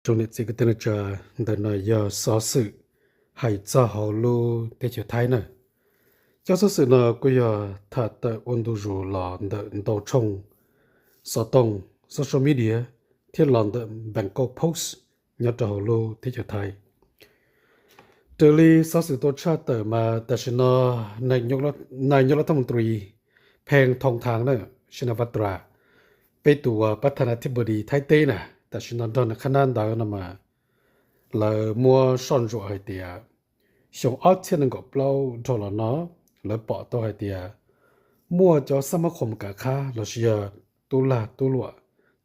Tsoom niam txiv kwv tij neej tsa, ntawm no yog xov xwm hais txog hauv lub teb chaws Thaib na. Cov xov xwm no kuj yog tham tawm ua ntu zus los ntawm ntau tshooj xov tooj, social media, thiab los ntawm Bangkok Post nyob rau hauv lub teb chaws Thaib. Raws li xov xwm tau tshaj tawm mas tam sim no nais nyog lab thaj mus tris Pheng Thoo Thang na, Shinawatra, peb tus uas pab thas nas thib pos dis Thaib teb na, tam sim no nrog nws qhab nab ntawd no mas lawv muab soj ntsuam hais tias xyoo ob txhiab nees nkaum plaub dhau los no lawv pom tau hais tias muaj cov xab mab khoom kav khab los sis yog tub lag tub luam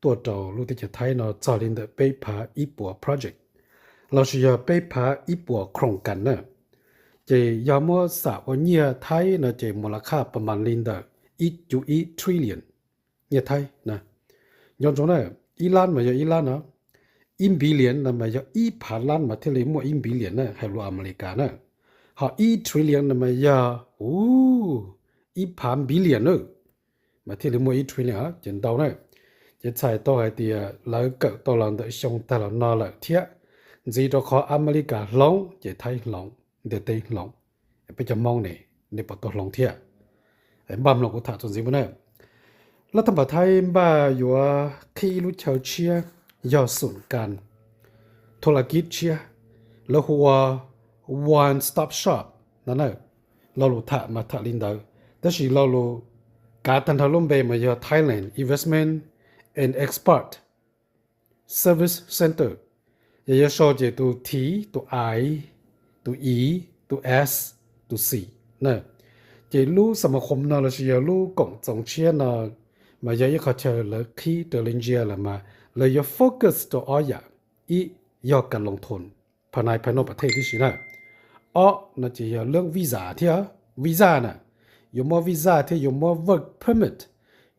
tuaj rau lub teb chaws Thaib no txog li ntawm peb phav ib puas project los sis yog peb phav ib puas khoom kas na. Ces yog muab xam ua nyiaj Thaib no ces mus las khaj pas mas li ntawm ib cuv ib trillion nyiaj Thaib na. Nco ntsoov na, ib lab mas yog ib lab no, ib billion no mas yog ib phav lab mas thiaj li muaj ib billion na, hais lus Amelikas na. Ho ib trillion no mas yog ib phav billion na, mas thiaj li muaj ib trillion ces ntau na. Ces txhais tau hais tias lawv kawm tau los ntawm xyoo tag los no lawm thiab. Ntxiv rau qhov Amelikas hloov ces Thaib hloov, ntiaj teb hloov. Peb cov Hmoob ne, nej puas tau hloov thiab? Npaj mloog kuv tham txuas ntxiv mus na. Lab thaj npas Thaib npaj yuav qhib ib lub chaw tshiab yog xoom kas thua la kib tshiab, lawv hu ua One Stop Shop no na. Lo lus tham mas tham li ntawd, tab sis lo lus kav tag nrho lub npe mas yog Thailand Investment and Export Service Center. Yog yuav sau ces tus T, tus I, tus E, tus S, tus C na. Ces lub xab mab khoom no los sis yog lub koom txoos tshiab no mas yog ib qho chaw lawv qhib raws li ntsia lawm mas lawv yuav focus rau ob yam. Ib, yog kas loos thoos phaj nais phaj noj pas thej tib si na. Ob no ces yog lub visa thiab, visa na, yuav muab visa thiab yuav muab work permit,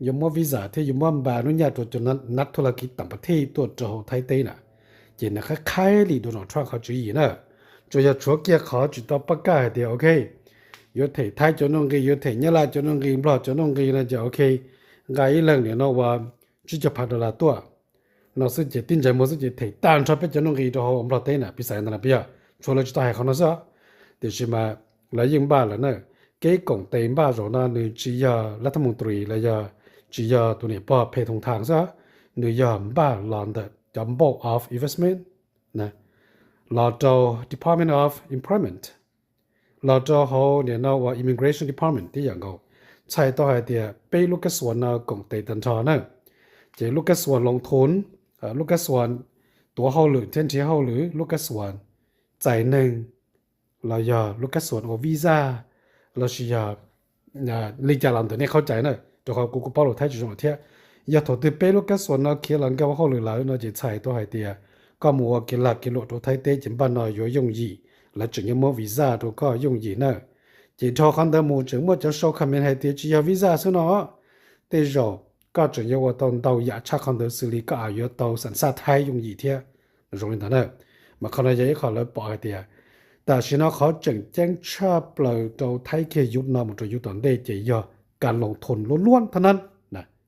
yuav muab visa thiab yuav muab npa nub nyaj rau cov nab thua la kib tam pas thej tuaj rau hauv Thaib teb na. Ces nws qhab qhaib li Donald Trump qhov tswv yim na, tsuas yog tshuav kiag qhov tsis tau pab kaj hais tias ok, yuav them Thaib cov nuj nqis, yuav them Nyab Laj cov nuj nqis, Nplog cov nuj nqis no ces ok, nqa ib leeg nim no ua tsib caug phav dollar tuaj no xwb ces tib ntsais muag xwb ces them tag nrho peb cov nuj nqis rau hauv Nplog teb na, piv xam ntawd na, peb yog tshuav lawv tsis tau hais qhov no xwb. Tiam sis mas lawv yeej npaj lawm na. Kev koom tes npaj zaum no nws tsis yog lab thaj mus tris los yog tsis yog tus niam pog Phe Thoo Thang xwb, nws yog npaj los ntawm cov Board of Investment, los rau Department of Employment, los rau hauv nim no ua Immigration Department tib yam nkaus. Txhais tau hais tias peb lub kas xuas no koom tes tag nrho na. Ces lub kas xuas loos thoos, lub kas xuas tuav hauj lwm thiab nrhiav hauj lwm, lub kas xuas txais neeg, los yog lub kas xuas ua visa, los sis yog li cas los ntawm nej qhov cai na, rau qhov kuv kuj paub lus Thaib tsis zoo thiab. Yog thaum twg peb lub kas xuas no khiav los nkag ua hauj lwm lawm no ces txhais tau hais tias koj mus ua kev lag kev luam rau Thaib teb ces npaj no yuav yooj yim, lawv tseem yuav muab visa rau koj yooj yim na. Ces dhau qhov ntawd mus tseem muaj cov sau comment hais tias tsis yog visa xwb no, tej zaum koj tseem yuav ua tau ntau yam tshaj qhov ntawd xws li koj yuav tau xam xaj Thaib yooj yim thiab. Zoo li ntawd na, mas qhov no yog ib qho lawv pom hais tias tam sim no qhov tseem ceeb tshaj plaws rau Thaib kiag yug no mus rau yug tom ntej ces yog kas loos thoos luab luab thab nab.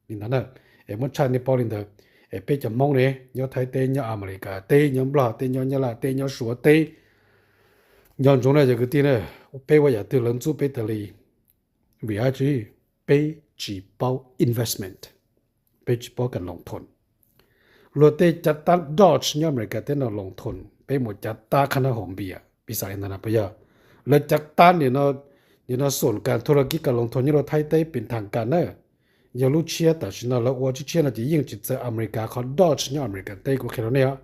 Li ntawd na, es muab tshaj nej paub li ntawd. Es peb cov Hmoob ne, nyob Thaib teb, nyob Amelikas teb, nyob Nplog teb, nyob Nyab Laj teb, nyob Suav teb, nco ntsoov na cov kwv tij na, peb ua yam twg lawv ntxub peb tas li. Vim dab tsi? Peb tsis paub investment, peb tsis paub kas loos thoos. Luag tej cav tab Dodge nyob Amelikas teb no loos thoos, peb mus cav tab qhab nab haus npias, piv xam li ntawd na puas yog? Lawv cav tab nim no xoom kas thua la kib kas loos thoos nyob rau Thaib teb pes thas kas na. Yog lub tshiab tam sim no lawv ua tshiab tshiab no ces yeej tsis txawv Amelikas qhov Dodge nyob Amelikas teb, kuv qhia rau nej os.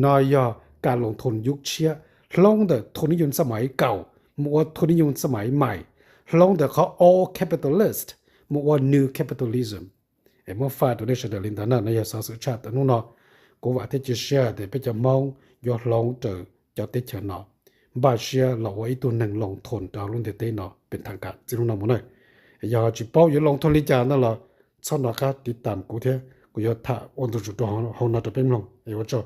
No yog kas loos thoos yug tshiab, hloov ntawm thu nib yoos xab mais kaum mus ua thu nib yoos xab mais mais, hloov ntawm qhov old capitalist mus ua new capitalism. Es muab faj rau nej sawv daws li ntawd na. No yog xov xwm tshaj tawm hnub no. Kuv vam thiab cia siab tias peb cov Hmoob yuav hloov raws cov teb chaws no, npaj siab los ua ib tug neeg loos thoos rau lub ntiaj teb no pes thas kas txij hnub no mus na. Yog tsis paub yuav loos thoos li cas no los txhob hnov qab tiv tam kuv thiab, kuv yuav tham ua ntu zus rau hauv no rau peb mloog. Es ua tsaug.